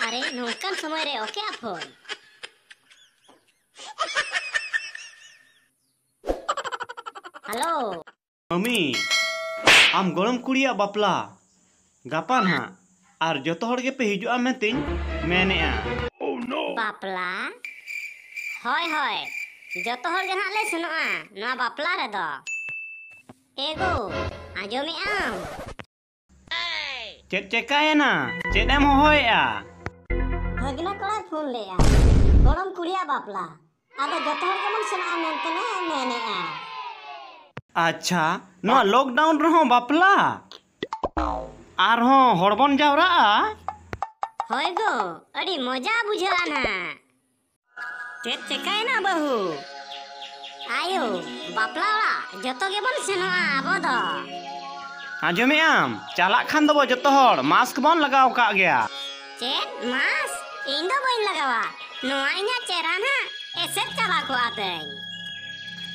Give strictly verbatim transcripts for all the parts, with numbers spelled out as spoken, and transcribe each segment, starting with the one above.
ᱟᱨᱮ, ᱱᱚᱝᱠᱟᱱ ᱥᱚᱢᱚᱭ ᱨᱮ ᱚᱠᱚᱭᱟᱜ ᱯᱷᱳᱱ? ᱦᱮᱞᱳ᱾ ᱢᱟᱹᱢᱤ, ᱟᱢ ᱜᱚᱲᱚᱢ ᱠᱩᱲᱤᱭᱟᱜ ᱵᱟᱯᱞᱟ ᱜᱟᱯᱟ ᱱᱟᱦᱟᱜ, ᱟᱨ ᱡᱚᱛᱚ ᱦᱚᱲ ᱜᱮᱯᱮ ᱦᱤᱡᱩᱜᱼᱟ ᱢᱮᱱᱛᱮᱧ ᱢᱮᱱᱮᱜᱼᱟ᱾ ᱵᱟᱯᱞᱟ? ᱦᱳᱭ, ᱦᱳᱭ, ᱡᱚᱛᱚ ᱦᱚᱲ ᱜᱮ ᱱᱟᱦᱟᱜ ᱞᱮ ᱥᱮᱱᱚᱜᱼᱟ ᱱᱚᱣᱟ ᱵᱟᱯᱞᱟ ᱨᱮᱫᱚ᱾ ᱮ ᱜᱳ, ᱟᱸᱡᱚᱢᱮᱜ ᱟᱢ? ᱪᱮᱫ ᱪᱮᱠᱟᱭᱮᱱᱟ? ᱪᱮᱫ ᱮᱢ ᱦᱚᱦᱚᱭᱮᱜᱼᱟ? ᱵᱷᱟᱹᱜᱽᱱᱟᱹ ᱠᱚᱲᱟᱭ ᱯᱷᱳᱱ ᱞᱮᱜᱼᱟ, ᱜᱚᱲᱚᱢ ᱠᱩᱲᱤᱭᱟᱜ ᱵᱟᱯᱞᱟ᱾ ᱟᱫᱚ ᱡᱚᱛᱚ ᱦᱚᱲ ᱜᱮᱵᱚᱱ ᱥᱮᱱᱚᱜᱼᱟ ᱢᱮᱱᱛᱮ ᱞᱮ ᱢᱮᱱᱮᱜᱼᱟ᱾ ᱟᱪᱪᱷᱟ, ᱱᱚᱣᱟ ᱞᱚᱠᱰᱟᱣᱩᱱ ᱨᱮᱦᱚᱸ ᱵᱟᱯᱞᱟ? ᱟᱨᱦᱚᱸ ᱦᱚᱲ ᱵᱚᱱ ᱡᱟᱣᱨᱟᱜᱼᱟ? ᱦᱳᱭ ᱜᱳ, ᱟᱹᱰᱤ ᱢᱚᱡᱟ ᱵᱩᱡᱷᱟᱹᱜᱼᱟ ᱱᱟᱦᱟᱜ᱾ ᱪᱮᱫ ᱪᱮᱠᱟᱭᱮᱱᱟ ᱵᱟᱹᱦᱩ? ᱟᱭᱳ, ᱵᱟᱯᱞᱟ ᱚᱲᱟᱜ ᱡᱚᱛᱚ ᱜᱮᱵᱚᱱ ᱥᱮᱱᱚᱜᱼᱟ ᱟᱵᱚ ᱫᱚ᱾ ᱟᱸᱡᱚᱢᱮᱜ ᱟᱢ? ᱪᱟᱞᱟᱜ ᱠᱷᱟᱱ ᱫᱚᱵᱚ ᱡᱚᱛᱚ ᱦᱚᱲ ᱢᱟᱥᱠ ᱵᱚᱱ ᱞᱟᱜᱟᱣ ᱠᱟᱜ ᱜᱮᱭᱟ᱾ ᱪᱮᱫ ᱢᱟᱥᱠ? ᱤᱧ ᱫᱚ ᱵᱟᱹᱧ ᱞᱟᱜᱟᱣᱟ᱾ ᱱᱚᱣᱟ ᱤᱧᱟᱹᱜ ᱪᱮᱦᱨᱟ ᱱᱟᱜ ᱮᱥᱮᱫ ᱪᱟᱵᱟ ᱠᱚᱜᱼᱟ ᱛᱟᱹᱧ᱾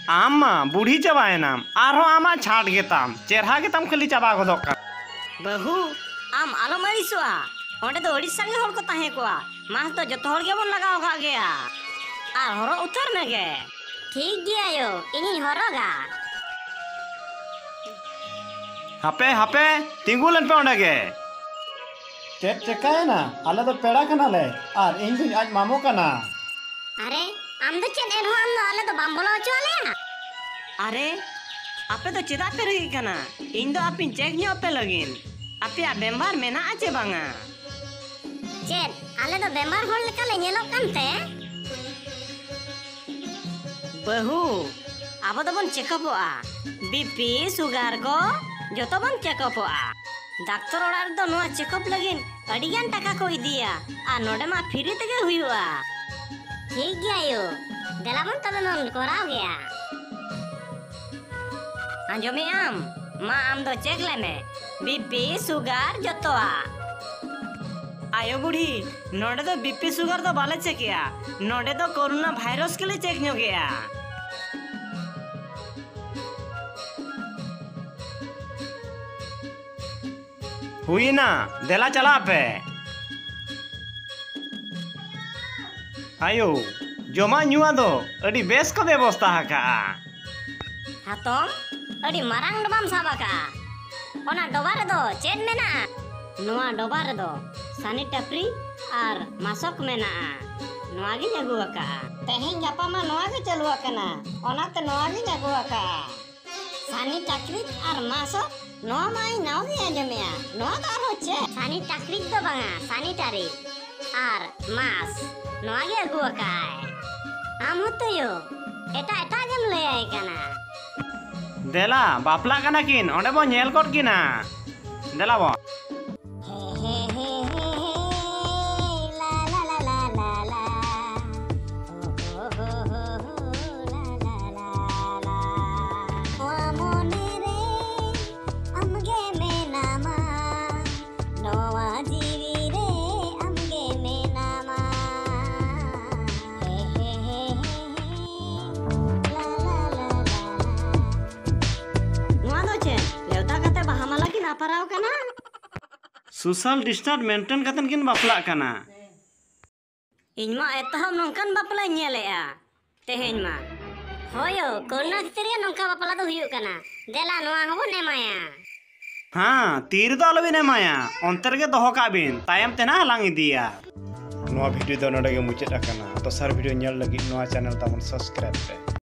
ᱟᱢ ᱢᱟ ᱵᱩᱲᱦᱤ ᱪᱟᱵᱟᱭᱮᱱᱟᱢ, ᱟᱨᱦᱚᱸ ᱟᱢᱟᱜ ᱪᱷᱟᱴ ᱜᱮᱛᱟᱢ, ᱪᱮᱨᱦᱟ ᱜᱮᱛᱟᱢ ᱠᱷᱟᱹᱞᱤ ᱪᱟᱵᱟ ᱜᱚᱫᱚᱜ ᱠᱟᱱᱟ᱾ ᱵᱟᱹᱦᱩ, ᱟᱢ ᱟᱞᱚᱢ ᱟᱹᱲᱤᱥᱚᱜᱼᱟ, ᱚᱸᱰᱮ ᱫᱚ ᱟᱹᱰᱤ ᱥᱟᱸᱜᱮ ᱦᱚᱲ ᱠᱚ ᱛᱟᱦᱮᱸ ᱠᱚᱜᱼᱟ᱾ ᱢᱟᱥᱠ ᱫᱚ ᱡᱚᱛᱚ ᱦᱚᱲ ᱜᱮᱵᱚᱱ ᱞᱟᱜᱟᱣ ᱠᱟᱜ ᱜᱮᱭᱟ᱾ ᱟᱨ ᱦᱚᱨᱚᱜ ᱩᱛᱟᱹᱨ ᱢᱮᱜᱮ᱾ ᱴᱷᱤᱠ ᱜᱮᱭᱟ ᱭᱳ, ᱤᱧᱤᱧ ᱦᱚᱨᱚᱜᱟ᱾ ᱦᱟᱯᱮ, ᱦᱟᱯᱮ, ᱛᱤᱸᱜᱩ ᱞᱮᱱ ᱯᱮ ᱚᱸᱰᱮ ᱜᱮ᱾ ᱪᱮᱫ ᱪᱮᱠᱟᱭᱮᱱᱟ? ᱟᱞᱮ ᱫᱚ ᱯᱮᱲᱟ ᱠᱟᱱᱟᱞᱮ ᱟᱨ ᱤᱧ ᱫᱩᱧ ᱟᱡ ᱢᱟᱢᱚ ᱠᱟᱱᱟ᱾ ᱟᱨᱮ, ᱟᱢ ᱫᱚ ᱪᱮᱫ ᱮᱱᱦᱚᱸ ᱟᱢ ᱫᱚ ᱟᱞᱮ ᱫᱚ ᱵᱟᱢ ᱵᱚᱞᱚ ᱦᱚᱪᱚ ᱟᱞᱮᱭᱟ? ᱟᱨᱮ, ᱟᱯᱮ ᱫᱚ ᱪᱮᱫᱟᱜ ᱯᱮ ᱨᱟᱹᱜᱤᱜ ᱠᱟᱱᱟ? ᱤᱧ ᱫᱚ ᱟᱯᱮᱧ ᱪᱮᱠ ᱧᱚᱜ ᱯᱮ ᱞᱟᱹᱜᱤᱫ᱾ ᱟᱯᱮᱭᱟᱜ ᱵᱮᱢᱟᱨ ᱢᱮᱱᱟᱜᱼᱟ ᱪᱮ ᱵᱟᱝᱟ? ᱪᱮᱫ, ᱟᱞᱮ ᱫᱚ ᱵᱮᱢᱟᱨ ᱦᱚᱲ ᱞᱮᱠᱟ ᱞᱮ ᱧᱮᱞᱚᱜ ᱠᱟᱱ ᱛᱮ? ᱵᱟᱹᱦᱩ, ᱟᱵᱚ ᱫᱚᱵᱚᱱ ᱪᱮᱠᱚᱯᱚᱜᱼᱟ᱾ ᱵᱤ ᱯᱤ, ᱥᱩᱜᱟᱨ ᱠᱚ ᱡᱚᱛᱚ ᱵᱚᱱ ᱪᱮᱠᱚᱯᱚᱜᱼᱟ᱾ ᱰᱟᱠᱛᱚᱨ ᱚᱲᱟᱜ ᱨᱮᱫᱚ ᱱᱚᱣᱟ ᱪᱮᱠᱚᱯ ᱞᱟᱹᱜᱤᱫ ᱟᱹᱰᱤ ᱜᱟᱱ ᱴᱟᱠᱟ ᱠᱚ ᱤᱫᱤᱭᱟ, ᱟᱨ ᱱᱚᱰᱮ ᱢᱟ ᱯᱷᱤᱨᱤ ᱛᱮᱜᱮ ᱦᱩᱭᱩᱜᱼᱟ᱾ ᱴᱷᱤᱠ ᱜᱮᱭᱟ ᱭᱳ, ᱫᱮᱞᱟ ᱵᱚᱱ ᱛᱚᱵᱮ ᱵᱚᱱ ᱠᱚᱨᱟᱣ ᱜᱮᱭᱟ᱾ ᱟᱸᱡᱚᱢᱮᱜ ᱟᱢ? ᱢᱟ, ᱟᱢ ᱫᱚ ᱪᱮᱠ ᱞᱮᱢᱮ, ᱵᱤ ᱯᱤ, ᱥᱩᱜᱟᱨ, ᱡᱚᱛᱚᱣᱟᱜ᱾ ᱟᱭᱳ ᱵᱩᱲᱦᱤ, ᱱᱚᱰᱮ ᱫᱚ ᱵᱤ ᱯᱤ ᱥᱩᱜᱟᱨ ᱫᱚ ᱵᱟᱞᱮ ᱪᱮᱠᱮᱜᱼᱟ, ᱱᱚᱰᱮ ᱫᱚ ᱠᱳᱨᱳᱱᱟ ᱵᱷᱟᱭᱨᱟᱥ ᱜᱮᱞᱮ ᱪᱮᱠ ᱧᱚᱜᱮᱜᱼᱟ᱾ ᱦᱩᱭᱮᱱᱟ, ᱫᱮᱞᱟ ᱪᱟᱞᱟᱜ ᱯᱮ᱾ ᱟᱭᱳ, ᱡᱚᱢᱟᱜ ᱧᱩᱣᱟᱜ ᱫᱚ ᱟᱹᱰᱤ ᱵᱮᱥ ᱠᱚ ᱵᱮᱵᱚᱥᱛᱟ ᱟᱠᱟᱜᱼᱟ᱾ ᱦᱟᱛᱚᱢ, ᱟᱹᱰᱤ ᱢᱟᱨᱟᱝ ᱰᱚᱵᱟᱢ ᱥᱟᱵ ᱟᱠᱟᱜᱼᱟ᱾ ᱚᱱᱟ ᱰᱚᱵᱟ ᱨᱮᱫᱚ ᱪᱮᱫ ᱢᱮᱱᱟᱜᱼᱟ? ᱱᱚᱣᱟ ᱰᱚᱵᱟ ᱨᱮᱫᱚ ᱥᱟᱱᱤᱴᱟᱯᱨᱤ ᱟᱨ ᱢᱟᱥᱚᱠ ᱢᱮᱱᱟᱜᱼᱟ᱾ ᱱᱚᱣᱟ ᱜᱤᱧ ᱟᱹᱜᱩ ᱟᱠᱟᱜᱼᱟ᱾ ᱛᱮᱦᱮᱧ ᱜᱟᱯᱟ ᱢᱟ ᱱᱚᱣᱟ ᱜᱮ ᱪᱟᱹᱞᱩ ᱟᱠᱟᱱᱟ, ᱚᱱᱟᱛᱮ ᱱᱚᱣᱟ ᱜᱤᱧ ᱟᱹᱜᱩ ᱟᱠᱟᱜᱼᱟ᱾ ᱥᱟᱱᱤᱴᱟᱠᱨᱤᱡ ᱟᱨ ᱢᱟᱥᱚᱠ? ᱱᱚᱣᱟ ᱢᱟ ᱤᱧ ᱱᱟᱣᱟ ᱜᱤᱧ ᱟᱸᱡᱚᱢᱮᱜᱼᱟ᱾ ᱱᱚᱣᱟ ᱫᱚ ᱟᱨᱦᱚᱸ ᱪᱮᱫ? ᱥᱟᱱᱤᱴᱟᱠᱨᱤᱡ ᱫᱚ ᱵᱟᱝᱟ, ᱥᱟᱱᱤᱴᱟᱨᱤ ᱟᱨ ᱢᱟᱥ᱾ ᱱᱚᱣᱟ ᱜᱮ ᱟᱹᱜᱩ ᱟᱠᱟᱜᱼᱟᱭ᱾ ᱟᱢ ᱦᱚᱸᱛᱚᱭᱳ, ᱮᱴᱟᱜ ᱮᱴᱟᱜ ᱜᱮᱢ ᱞᱟᱹᱭᱟᱭ ᱠᱟᱱᱟ᱾ ᱫᱮᱞᱟ, ᱵᱟᱯᱞᱟᱜ ᱠᱟᱱᱟ ᱠᱤᱱ, ᱚᱸᱰᱮ ᱵᱚᱱ ᱧᱮᱞ ᱜᱚᱫ ᱠᱤᱱᱟ᱾ ᱫᱮᱞᱟ ᱵᱚᱱ᱾ ᱦᱮ ᱦᱮ ᱦᱮ ᱦᱮ ᱦᱮ, ᱞᱟ ᱞᱟ ᱞᱟ ᱞᱟ ᱞᱟ ᱞᱟ᱾ ᱦᱳ ᱦᱳ ᱦᱳ ᱦᱳ ᱦᱳ, ᱞᱟ ᱞᱟ ᱞᱟ ᱞᱟ᱾ ᱱᱚᱣᱟ ᱢᱚᱱᱮ ᱨᱮ ᱟᱢᱜᱮ ᱢᱮᱱᱟᱢᱟ, ᱱᱚᱣᱟ ᱡᱤᱣᱤ ᱨᱮ ᱟᱢᱜᱮ ᱢᱮᱱᱟᱢᱟ᱾ ᱦᱮ ᱦᱮ ᱦᱮ ᱦᱮ ᱦᱮ, ᱞᱟ ᱞᱟ ᱞᱟ ᱞᱟ ᱞᱟ᱾ ᱱᱚᱣᱟ ᱫᱚ ᱪᱮᱫ? ᱱᱮᱣᱛᱟ ᱠᱟᱛᱮ ᱵᱟᱦᱟ ᱢᱟᱞᱟ ᱠᱤᱱ ᱟᱯᱟᱨᱟᱣ ᱠᱟᱱᱟ? ᱥᱳᱥᱟᱞ ᱰᱤᱥᱴᱟᱱᱥ ᱢᱮᱱᱴᱮᱱ ᱠᱟᱛᱮ ᱠᱤᱱ ᱵᱟᱯᱞᱟᱜ ᱠᱟᱱᱟ᱾ ᱤᱧ ᱢᱟ ᱮᱛᱚᱦᱚᱵ ᱱᱚᱝᱠᱟᱱ ᱵᱟᱯᱞᱟᱧ ᱧᱮᱞᱮᱜᱼᱟ ᱛᱮᱦᱮᱧ ᱢᱟ᱾ ᱦᱳᱭᱳ, ᱠᱳᱨᱳᱱᱟ ᱠᱷᱟᱹᱛᱤᱨ ᱜᱮ ᱱᱚᱝᱠᱟ ᱵᱟᱯᱞᱟ ᱫᱚ ᱦᱩᱭᱩᱜ ᱠᱟᱱᱟ᱾ ᱫᱮᱞᱟ, ᱱᱚᱣᱟ ᱦᱚᱸᱵᱚᱱ ᱮᱢᱟᱭᱟ᱾ ᱦᱮᱸ, ᱛᱤ ᱨᱮᱫᱚ ᱟᱞᱚᱵᱤᱱ ᱮᱢᱟᱭᱟ, ᱚᱱᱛᱮ ᱨᱮᱜᱮ ᱫᱚᱦᱚ ᱠᱟᱜ ᱵᱤᱱ, ᱛᱟᱭᱚᱢ ᱛᱮ ᱱᱟᱜ ᱦᱟᱞᱟᱝ ᱤᱫᱤᱭᱟ᱾ ᱱᱚᱣᱟ ᱵᱷᱤᱰᱤᱭᱳ ᱫᱚ ᱱᱚᱰᱮ ᱜᱮ ᱢᱩᱪᱟᱹᱫ ᱟᱠᱟᱱᱟ᱾ ᱫᱚᱥᱟᱨ ᱵᱷᱤᱰᱤᱭᱳ ᱧᱮᱞ ᱞᱟᱹᱜᱤᱫ ᱱᱚᱣᱟ ᱪᱮᱱᱮᱞ ᱛᱟᱵᱚᱱ ᱥᱟᱵᱥᱠᱨᱟᱭᱤᱵ ᱯᱮ᱾